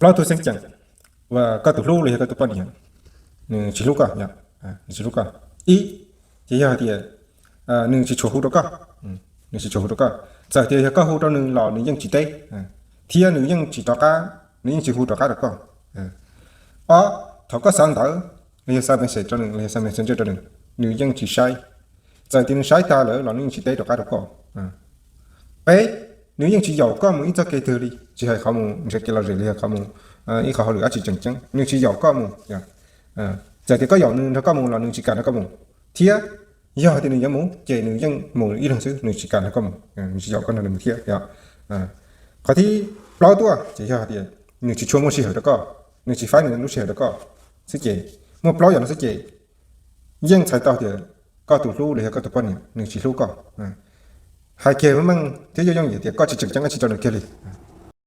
Plaub tug xeeb ceem uas koj tus hlub los yog koj tus poj niam, nws tsis hlub koj, nws tsis hlub koj. Ib, ces yog hais tias nws tsis tshua hu rau koj, nws tsis tshua hu rau koj. Txawm tias yog koj hu rau nws los nws yeej tsis teb, thiab nws yeej tsis rov qab, nws yeej tsis hu rov qab rau koj. Ob, thaum koj xa ntawv los yog xa message rau nws los yog xa messenger rau nws, nws yeej tsis saib. Txawm tias nws saib tag lawm los nws yeej tsis teb rov qab rau koj. Peb, nws yeej tsis yaum koj mus ib txoj kev twg li, tsis hais qhov mus nrhiav kev lom zem los yog qhov mus ib qho hauj lwm dab tsi tseem ceeb, nws tsis yaum koj mus. Txawm tias koj yaum nws nrog koj mus los nws tsis kam nrog koj mus, thiab yog tias nws yuav mus ces nws yeej mus ib leeg xwb, nws tsis kam nrog koj mus, nws tsis yaum koj nrog nws mus thiab. Qhov thib plaub tuaj ces yog tias nws tsis tshua muaj sij hawm rau koj, nws tsis faib nws lub sij hawm rau koj xwb ces, muaj plaub yam no xwb ces yeej txhais tau tias koj tus hlub los yog koj tus poj niam nws tsis hlub koj. Hais kiag meej meej thiab yooj yooj yim tias koj tsis tseem ceeb dab tsi rau nws kiag li.